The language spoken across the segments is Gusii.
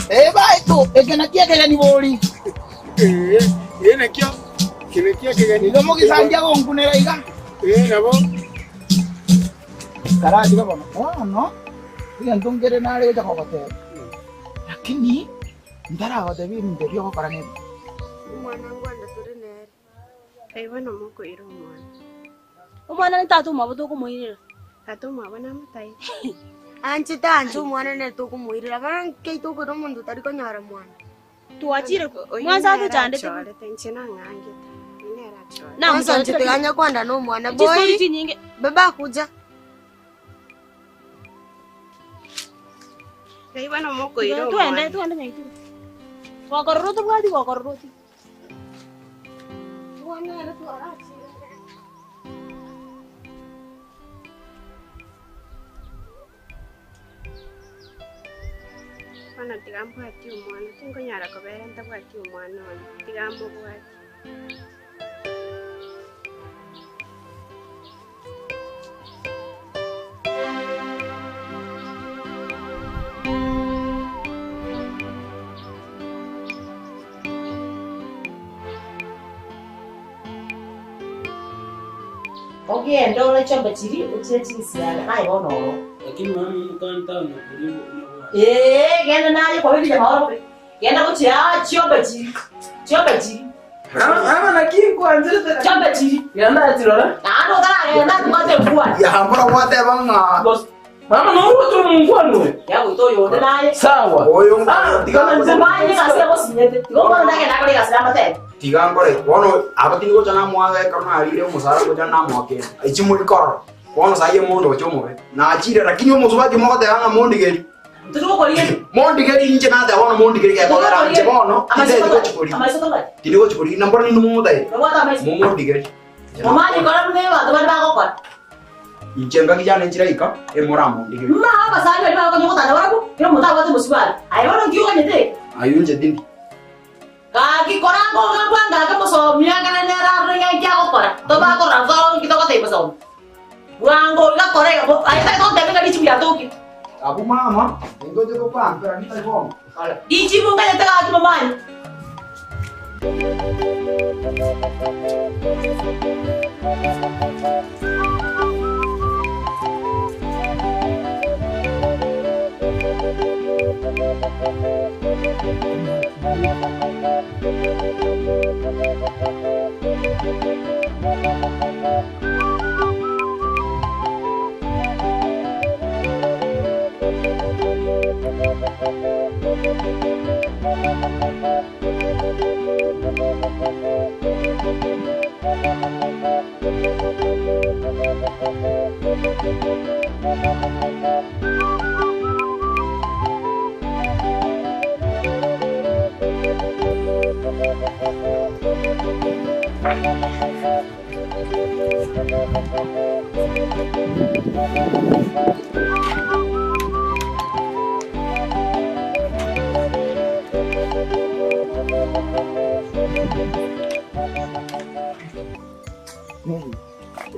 Eh, baito, eke nakio ekegeni bori. Eh, eh, nakio, eke nakio ekegeni. Igo mogisangia gonkunera iga. Eh, nabo. Karatiga bono. Bono, egento nkere nare gocha kogotebia. Lakini, ntaragotebia ebinto ebi ogokora nebi. Omwana ngwanda tore nere. Kai bono mokoira omwana. Omwana ne tata omwabo tokomoirera. Tata omwabo namotaete. Anchete anche omwana nere tokomoirera. Bono nki tokoira omonto otari konyora mwana? Twachire Oyio mwansa nere atochandete. achorete, inche nang'angete. Oyio nere achorete. Kwanza Namochorete anchete ganya kwanda na omwana chistori boy. chinyinge. Baba kuja. Kai bono mokoira Twende omwana. twende nyaitire. Gwakorora otobwati gwakorora oti. Omwana ere twarachire. Bono tiga mbwatie omwana, tinkonyara kobera ntabwati omwana oyo, tiga mbobwati. Ogende ore chiombe chiria ochire chinsiaga, naye bono oro. Lakini mama mukanta na kulimu kuna Ee, genda naye kwa bibi jamaa oro. Genda gochia chiombe chiria. Chiombe chiria. Ama naki nkwanzire Chiombe chiria. Genda atirora. Naende otaragenda tobwate enkwana. Yambora gwateba ng'a Mama noruote omonkwana oyo. Yagoita oyo onde naye. Sawa. oyo Ah, tiga nze Manye egasi egosinyete. Tiga omwana ndagenda akore egasi namatebe. tiga nkore bono aba tindi gocha namoaga ekero narire omosara gocha namoa kende echi muri korora bono sahi omonto ocha omobe nachire lakini omosubati mogoteba ng'a mondigeri Totogokorigeria. mondigeri inche nateba bono mondigeri gekogera inche bono Amaiso tindi gochikori Amaiso tobwati. tindi gochikori nambora ninde momotaete Nobwate amaiso. momondigeri Omanye kora buna abanto bare bagokora. inche ngaki jane nchiraika emoramondigeri Mma abasani baria bagokonya ogotanda barabwo, kera omonto abwate omosubati. Aye bono nki oganyete? Aywo inche tindi Gaki kora ngoga bwango ake mosomi ang'ana nere arore ng'a inki agokora. Tobakorora ntoro inki togotebia mosomi. Bwango iga kora iga bo aye tari gontebia ng'a richibu riatokire. Abwo mama nintoche tokwankera ritari bono. Richibu nganyete gaki momanye.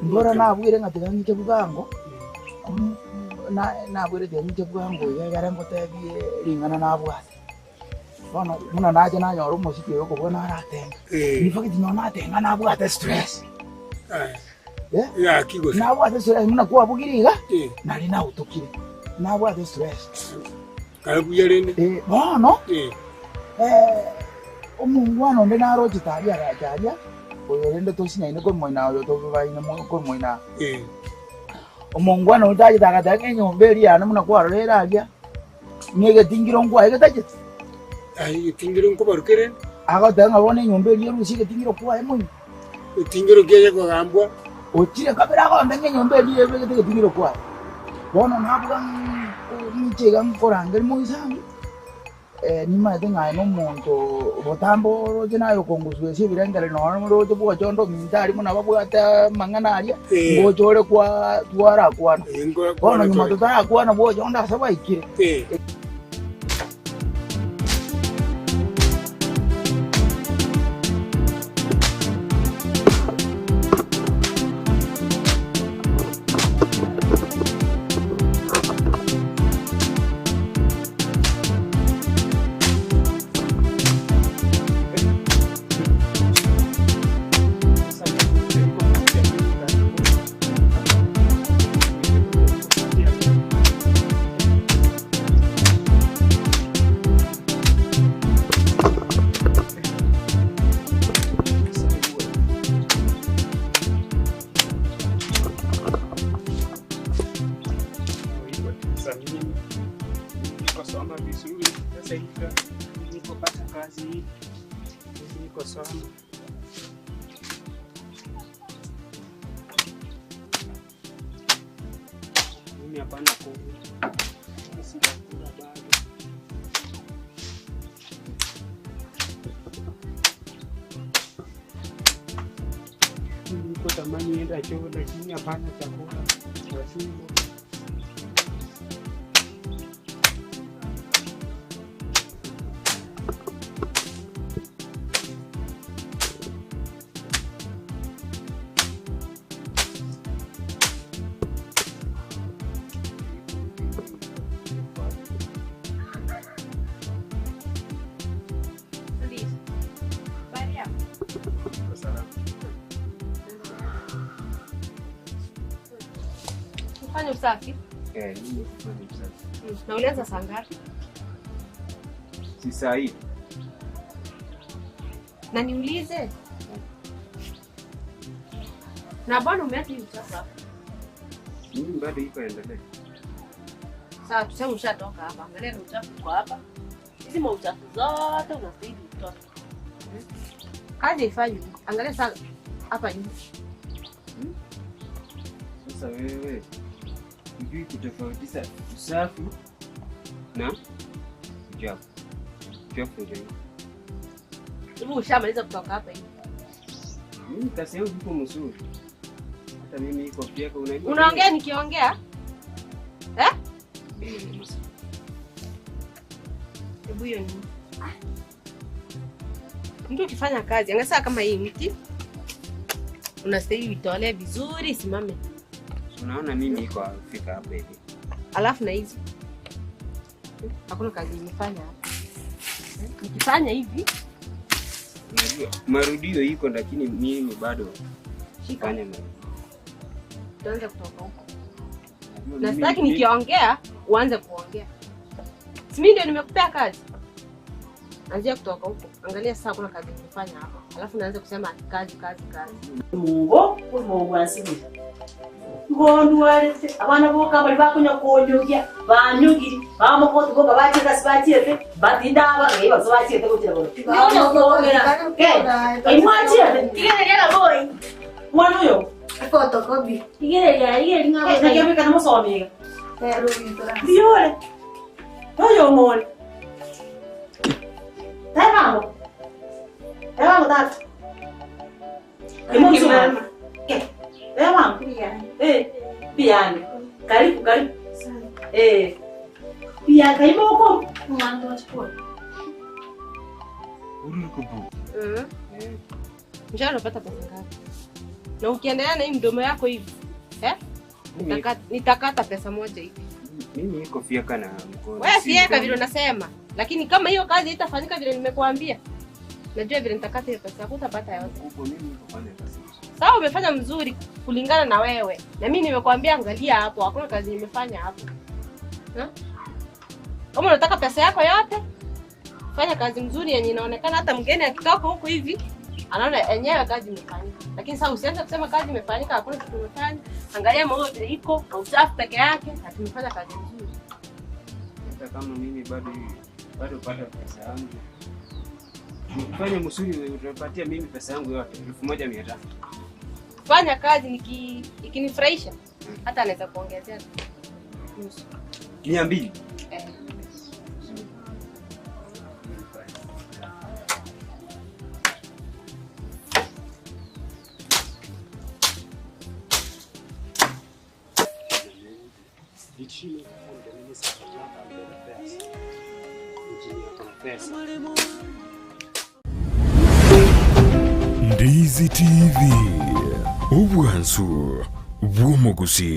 Mbora nabwire ng'a tiga ng'iche bwango, nabwire tiga ng'iche bwango iga ekere ngotebie ring'ana nabwate. Bono buna nacha nanyora omosiki oyo okobua naratenga. In fact nonye natenga nabwate stress. Eh? Gaki gose. Nabwate stress buna kwabugire iga, Eh, nari nautokire. Nabwate stress. kare buya rende. Eh, bono, Eh, eh, omongwana onde narochete aria agacha aria, oyo rende tosinyaine komoina oyo tobaine komoina. eh. Omongwana oyo tachete agateba ng'a enyomba eria yane buna kwarora ere aria, ng'a egetingiro nkwaye getachete. Ai, etingiro nkobaruke rende. Agoteba ng'a bono enyomba eria erusie egetingiro kwaye moino. Etingiro kiaye kogambwa. Ochire kabere agonte ng'a enyomba eria ebegete egetingiro kwaye. Bono nabuga ng'iche iga nkorangeria moisangi, nimanyete ng'a aye nomonto botambe oroche naye okongusua ase ebirengererio nonya oroche bwocha onde ominto aria buna babwate amang'ana aria, Eh. ngocha ore kwa twarakwana. Eh, nkora- Bono nyuma tore. totarakwana bwocha onde ase gwaikire. Eh. Mzuri. Sasa hivi nikopata kazi hii niko soma. Mimi hapana kula. Mimi sijakula bado. Mimi niko tamani enda choo lakini hapana chakula. Kwa tumbo. Ufanye usafi. Eh, mimi kufanya usafi. Na ulianza saa ngapi? Si saa hii. Na niulize. Na bwana umeacha hii uchafu hapa. Mimi bado iko endelea. Sawa, tuseme ushatoka hapa. Angalia ni uchafu uko hapa. Hizi mauchafu zote unastahili utoe. Kazi haifanywi. Angalia sasa hapa nyuma. Sasa wewe hujui kutofautisha usafi na uchafu. Uchafu ndio hiyo. Hivi ushamaliza kutoka hapa hivi. Mimi kazi yangu iko mzuri. Hata mimi iko vyako unajua. Unaongea nikiongea? Eh? Mimi ni mzuri. Hebu hiyo ni. Mtu ukifanya kazi, angalia sasa kama hii mti unastahili uitolee vizuri isimame. Unaona mimi iko fika hapa hivi. Alafu na hizi hakuna kazi nimefanya hapa. Nikifanya hivi Unajua marudio iko lakini mimi bado shika, fanya marudio. tuanze kutoka huko. Unajua Na mimi- sitaki mimi- nikiongea uanze kuongea. Si mimi ndio nimekupea kazi. Anzia kutoka huko. Angalia sasa hakuna kazi nimefanya hapa. Alafu naanza kusema ati kazi kazi kazi. Mungo ulimo ngondwarete abana boka bali bakunya konyogia banyugiri bamukoti boka bacheta sibachete batinda aba ngai bazo bachete gukira boro nyonya kogera ke imwachete Igereria boy. mwana uyo Photocopy. Igereria igereria ngabo. nakiambika namusomiga Pero Vitora. ndiore toyo ng'ore tebango tebango tata Mama. ke tebango Eh, piani. Karibu karibu. Eh. Pia kaimoko. Mwanzo wa shule. Urukubu. Mhm. Eh, Mshahara unapata pesa ngapi? Na ukiendelea na hii mdomo yako hivi, eh? mimi Nitakata pesa moja hivi. mimi iko fyeka na mkono. Wewe Si sieka mdomo. vile unasema, lakini kama hiyo kazi haitafanyika vile nimekuambia, najua vile nitakata hiyo pesa yako utapata yote. Kubwa mimi iko fanya kazi mzuri. Sawa, umefanya mzuri kulingana na wewe, na mimi nimekuambia angalia hapo, hakuna kazi nimefanya hapo. Ha? Kama unataka pesa yako yote, fanya kazi mzuri yenye inaonekana hata mgeni akitoka huku hivi anaona enyewe kazi imefanyika. Lakini sasa usianze kusema kazi imefanyika, hakuna kitu umefanya. Angalia maua vile iko na uchafu peke yake, na tumefanya kazi nzuri. Hata kama mimi bado bado pata pesa yangu. Nikifanya mzuri utapatia mimi pesa yangu yote 1500. Fanya kazi niki, ikinifurahisha hata anaweza kuongezea nusu. 200. Eh. Did she make a phone the minister for love and the best? Engineer for pesa. Ndizi TV obwansu bw'omuguzi.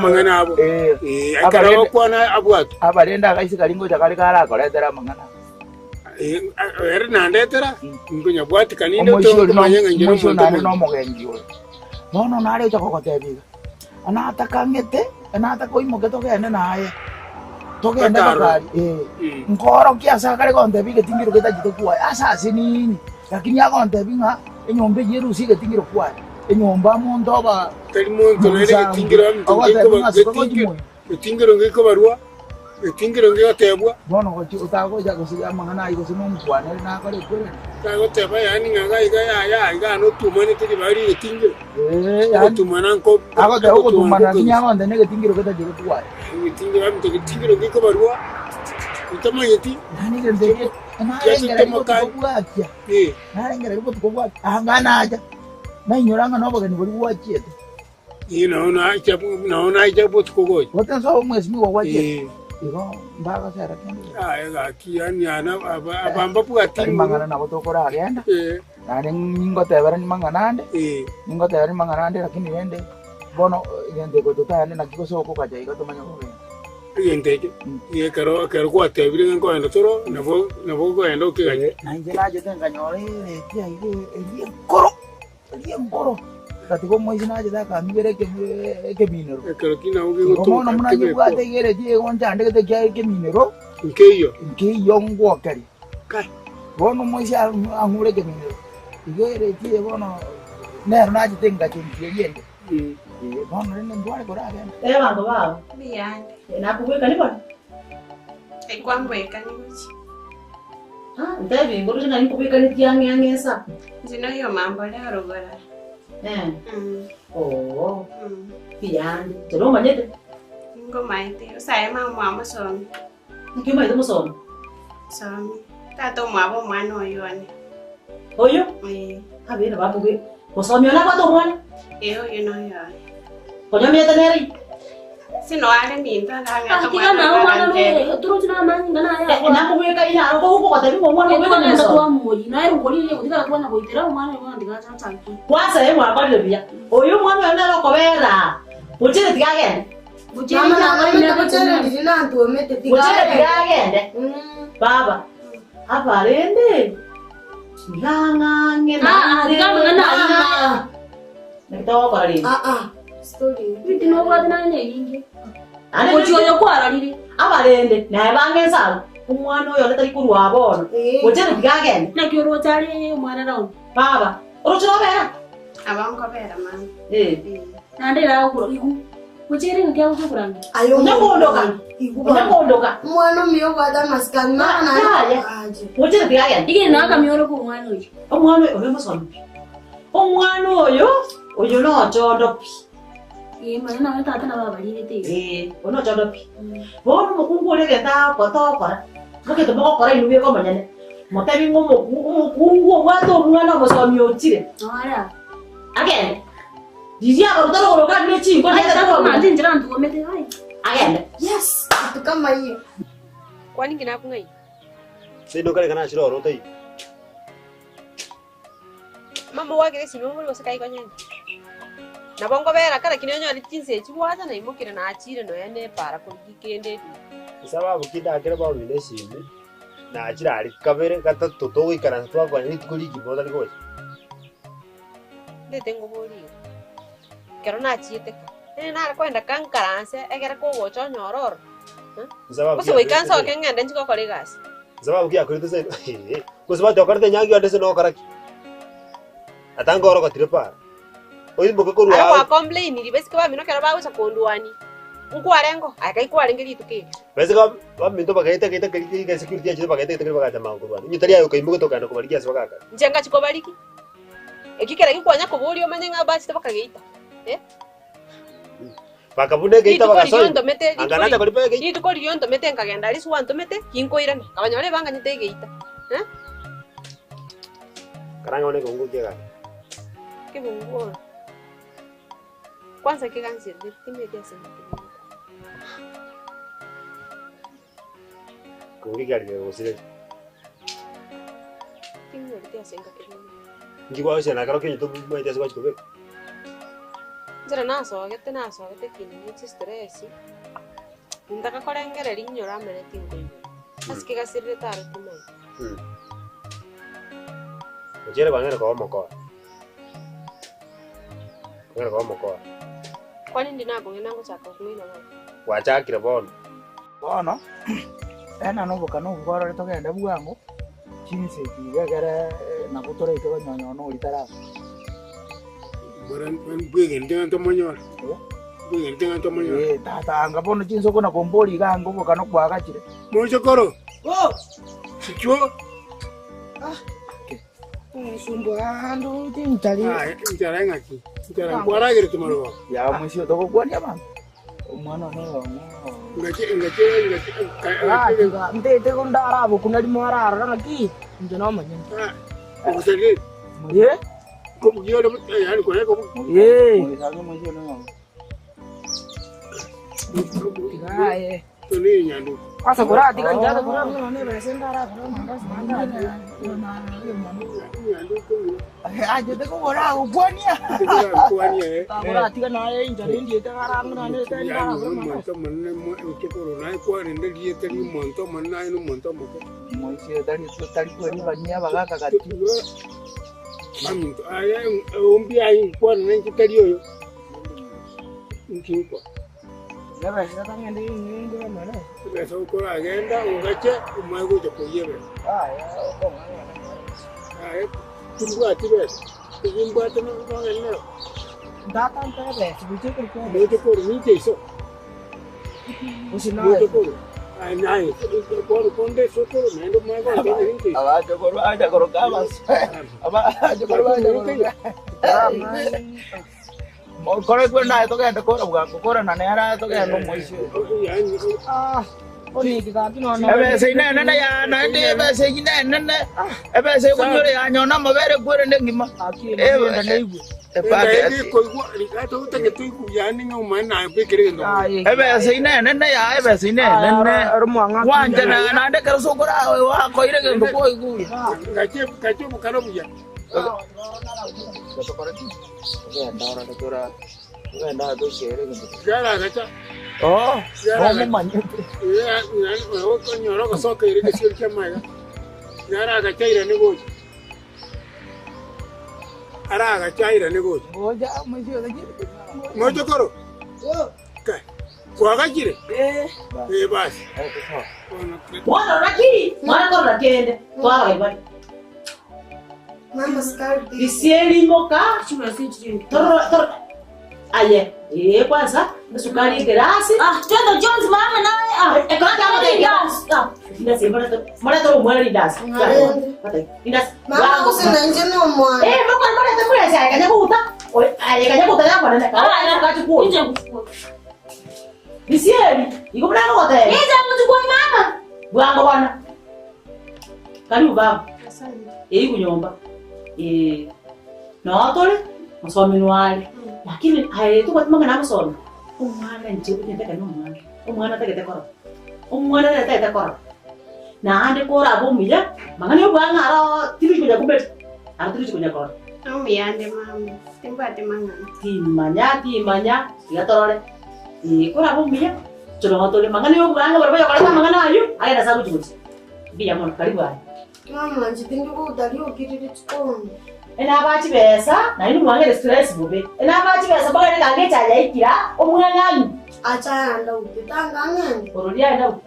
Amang'ana abo. Eh. Eh, ekero agokwana abwatwe. Abarende agaise karia ngocha kare karakoretera amang'ana. Eh, ere nandetera, nkonyabwatikani inde Omoisia oria otomanye ng'a inche omoisia nomonto naende omonto. nomogenki oyo. Bono nare ocha kogotebia iga, Natakang'ete, natakoimoke togende naye, togende Bakaro. bakari, eh. Nkoorokia ase akare gontebia egetingiro getachete kwaye, ase ase nini, lakini agontebia ng'a enyomba eyio erusie egetingiro kwaye, enyomba omonto oba Tari monto nere egetingiro aminto Ogotebia ngekoba ng'a siko gochi getingiro moyo. getingiro ngekobarwa getingiro ngegotebwa. Bono gochi otagocha gose amang'ana ayio gose nomokwanere nakore ekwerende. Tagoteba yaani ng'a iga iga yaya iga notumanete ribaga ri'egetingiro. Eh, yaani Ogotumana nko agoteba ogotumana ogotumana lakini nkokorusia. agonte negetingiro getachete kwaye. Egetingiro aminto getingiro ngekobarwa otamanyeti Yaani egento eke narengereria botuko bwakia, eh. narengereria botuko bwakia, anga nacha, nainyora ng'a nobogeni boria bwachiete. Ee, nao nacha nao nacha botuko gocha. Gose nsoe omwesimigwa gwachiete, Ee. igo mbagosera kende gose. Aye gaki yaani ana aba aba mbabwati Tari mang'ana nabo tokoragenda, Eh, naende ningoteberani mang'ana ande, eh. ningoteberani mang'ana ande lakini rende bono egento eke totagende naki gose okogacha iga tomanye kogenda. Egento ekio, ekero ekero gwatebire ng'a nkoenda toro, nabo nabo okoenda okegache. Na inche nachete nkanyora ereti aiga eria enkoro, eria enkoro, egatiga omoisia nachete akang'ibera ekeminero. Ekero ki nabo Igo bono gegotoka buna kebekwa. nyebwate iga ereti egonchandegete ekiagera ekeminero, Nkeiyo. nkeiyo ngwokeria. Kai. Bono omoisia ang'ure ekeminero, igo ereti eye bono nero nachete ngachenchia eria ende. Ee, bono rende ntware koragenda. Ee abanto bao. Mbuyande. Nakobwekani bono. Ekwambwekani gochia. Ah, ntebi ngoroche nari nkobwekanetie ang'e ang'e ensa. Inche noyo omambore orogora. Eh. Oo. Mbuyande. Inche nomanyete? Nkomaete. Osaye mama mwamosomi. Naki omanyete mosomi? Somi. Tata omwabo omwana oyo one. Oyo? Ee. Abere bamobe. Mosomi oyo nabwate omwana? Ee, oyo noyo oye. Konya omanyete nere ii? Sinoare minto akang'ata Tiga omwana nawe omwana oyo noyo turoche namanyinga naye Eh, nakobweka ine aro kogotebia ng'a omwana Etwana obwekane enda mosomi. twamoyi naye rongori gotigara twanya goitera omwana oyo bono tiga achachakie. Kwanza ee mwakorire buya. Oyo omwana oyo nere okobera. Bochere tiga agende. Mama nang'ainete gochere riria nantuomete tiga Gochere agende. tiga agende. Baba, aba rende ng'ang'ang'e Ah, ah, tiga amang'ana ayio. Mama. Naki togokora rende? Ah ah. Story. Binti nobwate naye nebinge. Naende Gochia oyo kwarorire. Aba rende naye bang'e nse abwo, omwana oyo onde tari korwa bono. Eh. Gochere tiga agende. Naki oroche are omwana round. Baba, oroche nobera? Aba nkobera mama. Eh. Naende eragokura igu. Gochia ere ng'aki agokorangeria. Aye Onye kondoka. Igu Onye bono. kondoka. Omwana omuya obwate amasikani mama naende Yaya. ache. Gochere tiga agende. Igere nawe akamioroka omwana oyio. Omwana oyo oyo mosomi pi. Omwana oyo, oyo nochondo pi. Ee, manya naye tata nabo abarirete iga. Ee, oyo nochondo pi. Bono omokungu oria egento agotokora, egento mogokora inwe bweka omonyene, motebi ng'a omoku omokungu obwate omwana omosomi ochire. Noo are aa. Agende. Riria abaruta rogoro kare ne chinko Ai, riacha tata koba mwanche inchera ntuomete, ai. Agende. Yes, kitu kama hiyo. Kwani inki nakong'aina? Seino kare kana chiroro otaiyo. Mama oakire esimi omobori gose kai konyene. Nabo nkobera kare lakini onyore chinsa echi gwacha naimokire nachire nonya na epara korigia kende eduka. Esababu ki ndakere bono inde esimi, nachire aria kabere gatato togoikaransa twakwana rituko rigima otari gocha. Ndete nkoborie iga, ekero nachiete ka, nere nare kogenda ka nkaranse egere kogocha onyore ororo, eh? Esababu Gose ki goika yakorete nsoke ng'ende nchi gokora egasi. Esababu ki yakorete ase eeh, gose batokorete enyangi onde ase nokora ki? Ata nkorogotire para, oimoke korwa Aye ao. gwa complainiri basike bamino ekero bagocha kondwania, nkwarenge oo? Aye kai kwarenge rituko erio. Basike baminto bagaeta geita keria keria security yachete bagaeta geita keria bagacha magoro korwa onye tari aye okaimoka tokagenda kobarigia ase bagakare. Inche ngachia kobarigia. Eki kera gikwanya koboria omanye ng'a bachete bakageita. Eh? Bakabuna egeita Rituko riria bagasoa ime. ontomete, Anga rituko nacha koripa egeita. rituko riria ontomete nkagenda aria ase gwantomete, ginkoirana, nkabanyora ebanganyete egeita. Eh? Karang'e bono ekeungo ki'egari. Kebunguo oro. Kwanza kegancherete timeti ase ng'aki. Ekeungo ki'egari kegosireria. Ting'oreti ase ngaki rende. Inki gwagochia na kero kionye tomaete ase gwachia kobeka? Nchera nasogete nasogete ekinto ne chistress, ntaka korengereria inyore amene tinkoigwa. Ase kegasirire taro timanyeti. Mochere kwang'eire koba omokora. Kwang'eire koba omokora. Kwani ndi nakong'ina ngochaka kong'ina bono? Gwachakire bono. Bono, ena nobokano obwo bwarore togende bwango, chinse echi iga ekere nabo toraike konyonyoa nori taraba. Mbwegenete ng'a ntomonyore. Mbwegenete ng'a ntomonyore. Eh, tata anga bono chinse okona komboria iga anga obokano kwagachire. Mochokoro, sichwo. Nchara eng'aki? Nchara nkwaragerete marogoba? Yao moisio togokwania abanto. Omwana one oyomo. Ng'aki ng'aki ng'aki ng'aki. Ntete ndaraboku narimo ararora ng'aki inche nomonyene. Ogosaria. Eh? Kobugia ore yani kore kobugia. Eh. Moisange moisio one oyomo. Aye. Toni nyandu. Asa koratiga inche asa koratiga. Achete kogora agokwania. Kwania. Koratiga naye inche nindiete garang'ana Yani omonto omonene chokoro naye kwarende rieta ria omonto omonene aye nomonto omoke. Moisio tari tari kweribania abagaka gati. Baminto aye ombi aye nkwane ninche tari oyo. Nkinkwa. Ebesa okoragenda ogache omae gocha koyia ebesa. Aye timbwati besa. Timbwate nogende nero. Mochokoro ninche iso. Mochokoro. Aye naye bono konde sokoro naende omae gocha ninche iso. Abachokoro bachakoro kabas. Abachokoro bachakoro. Kore kwe naye togende kora bwango kora na nera togende omoisio. Ebesa inenene ya naende ebesa eyio inenene ebesa ekonyora yanyona amabere kwerende engima. Ebesa inenene ya ebesa inenene gwancha naende ekero sokora wakoire egento kwaigure. Oh, nomomanyete. Ngoja moisio Mochokoro. Kwagachire? Eh basi. Mwana oraki, mwana korora kende, twaragai bari. Mama sukari. Risieri moka, toro toro aye, eh kwanza sukari gerasi. Ah, Toto Jones mama naye ah. Ekora kama tega. Indasi mbona to mbona to mwana indasi. Indasi. Mama usina nje nomwana. Eh, mbona mbona to mwana sai kanya kuta. Oi, aye kanya kuta ya bwana. Ah, kachi Nje kuchukua. Risieri, iko mbona ngote. Nje kuchukua mama. Bwango bwana. Karibu baba. Asante. Ii kunyomba. Eh. No tole musomi nwale. Lakini aye tukwatimanga na musomi. Omwana nje kunyendeka no mwana. Omwana tagete kora. Omwana tagete kora. Naande kora bomuya, mangani obwanga aro tiri kunya kubet. Aro tiri kunya kora. Omuyande mama, timbwate mang'ana. Timanya timanya tigatorore. Eh kora bomuya. Choro tole mangani obwanga bora boya mangana ayu. Agenda sabu chukuchi. Biya mono karibu aye. Mama nje tindikuta lyokirire chikoni. Enaba chibesa naye nimwangere stress bobe. Enaba chibesa bagane kange chayaikira omwang'anyi. Achayanda uti tangang'ende. Ororia ena.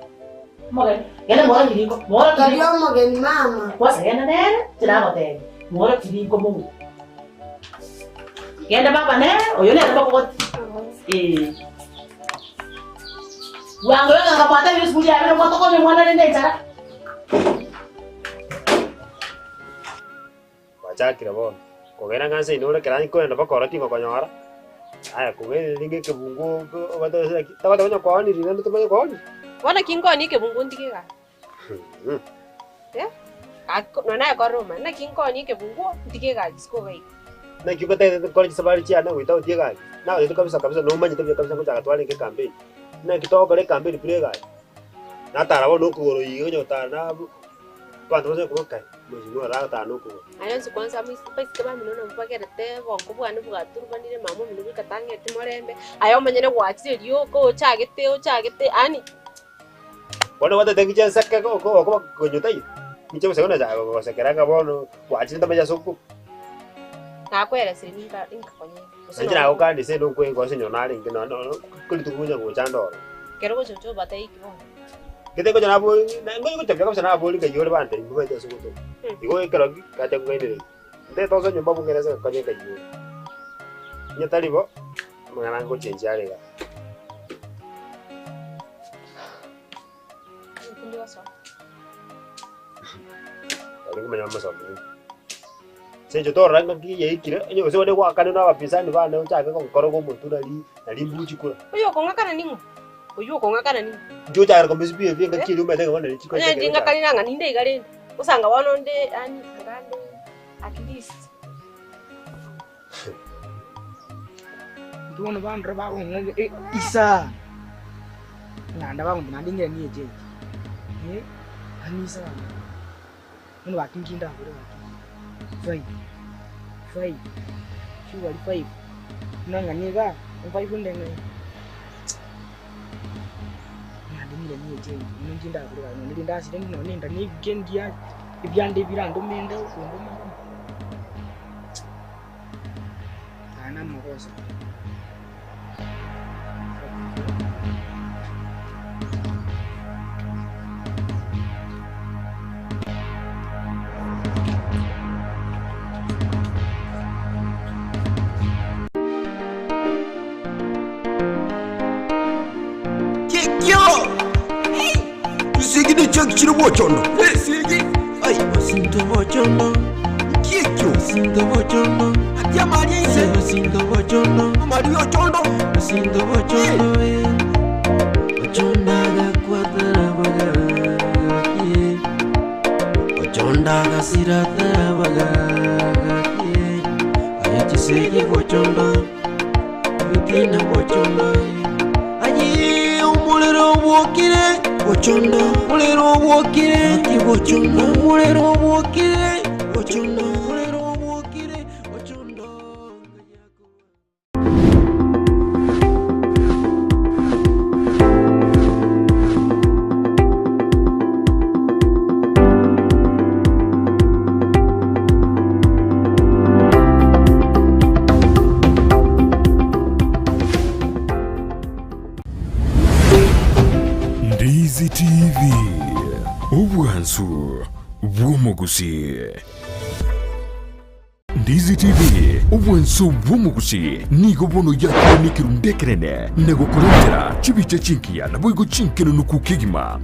Mogeni. Genda mora kiriko. Mora Tari kiriko. omogeni mama. Kwasa genda nere tinagotebia. Mora kiriko mungu. Genda baba nere oyo nere bakogoti. Eh. Wango yoga ngapata yo skuli ya bino motokonye mwana nende enchara. Gwachakire bono. Kogera ng'a nse inore ekero nkoenda mpaka oro tingokonyora, aya kogenda ninga ekebungo tabata konya kwaoniri naende tomanye kwaoniri. Bono kinkoni ekebungu ntige egasi. Eh? Nonye koroma, naki nkoni ekebungu ntige egasi isiko iga iga. Naki ogotagete nkore chisafari chiane goita otie egari, nagotete kabisa kabisa nomanyete buya kabisa ngochaka twarenge ecampaign. Naki togokora ecampaign buna egari, natara bono okogoro iga onye gotara nabo, abanto bonsi bakoboka kai, Mheshimiwa ragatano okogoro. Aye onsi kwansa abaiseke bamino nabwo bagerete obongo bwane bwaturubanire mama omino goika tang'eti morembe, aye omonyene gwachire rioka ochagete ochagete yaani. Bono gwatete ngiche nseke okoba konya taiyo, ngiche gose buna gosekera ng'a bono gwachire ntamanya ase okwo. Nakoeresire ninka ninkakonyete. Gose Inche nonye. nagokania ase nokwe gose onye narenge nonya rituko ngocha gocha ndoro. Ekero ogocha gocha obatebie ki bono? Gete ngocha nabori ngocha gocha kabisa nabori ng'ai ore bantebia mbaete ase ogotoka. Igo ekero gacha kong'ainereria, ntete ase nyomba abwo ng'ende ase gokonya ng'ai ore. Onye tari bo, amang'ana ngochenchia are igaa. Tindi gosoma. Tari komanya amasomo inche. Ase eng'encho torora ng'aki yaikire, onye gose onde goakane na abapinzani bane ochake gonkoroga omotwe nari nari mbuchi kura. Oyo okong'akana ning'o? Oywo okong'akana ning'o? Inche ochakera komesibehave engaki eria omanyete ng'a bono nari chikonya Onye ekero nding'akani ochaka. nang'a ninde iga rende, gosanga bono onde yaani anga nde at least. Intwe bono bandora bagong'a isaa, ng'anda bagontebia naende ng'ira niye echenji, eh, yaani isaa bono gaki nki ndakore gaki, five, five, surely five, buna ng'a niga five inde ng'ai, naende ng'ira niye echenji, bono nki ndakore gaki, nonye rende asire nonye enda nebike ndiaye, ebianda ebirandome inde okondoma. Aya namagoso. Kikio! Chisegi nichio chire bochondo. Esegi. Ai, Osinto bochondo. Kikio. Osinto bochondo. Ati amari aise. Osinto bochondo. Amari ochondo. Osinto bochondo. eh. Ochondaga kwatara bagagakie. Ochondaga siratara bagagakie. Aye chisegi bochondo. Bitina bochondo. Aye omorero obwokire bochondo. Omorero obwokire Ati bochondo. Omorero obwokire bochondo. Omorero obwokire bochondo. Ndizi TV, obwansu bw'omogusii. Ndizi TV, obwansu bw'omogusii nigo bono yakire nekerundu ekenene na gokorentera chibicha chingiya naboigo chinkenenuku kegima.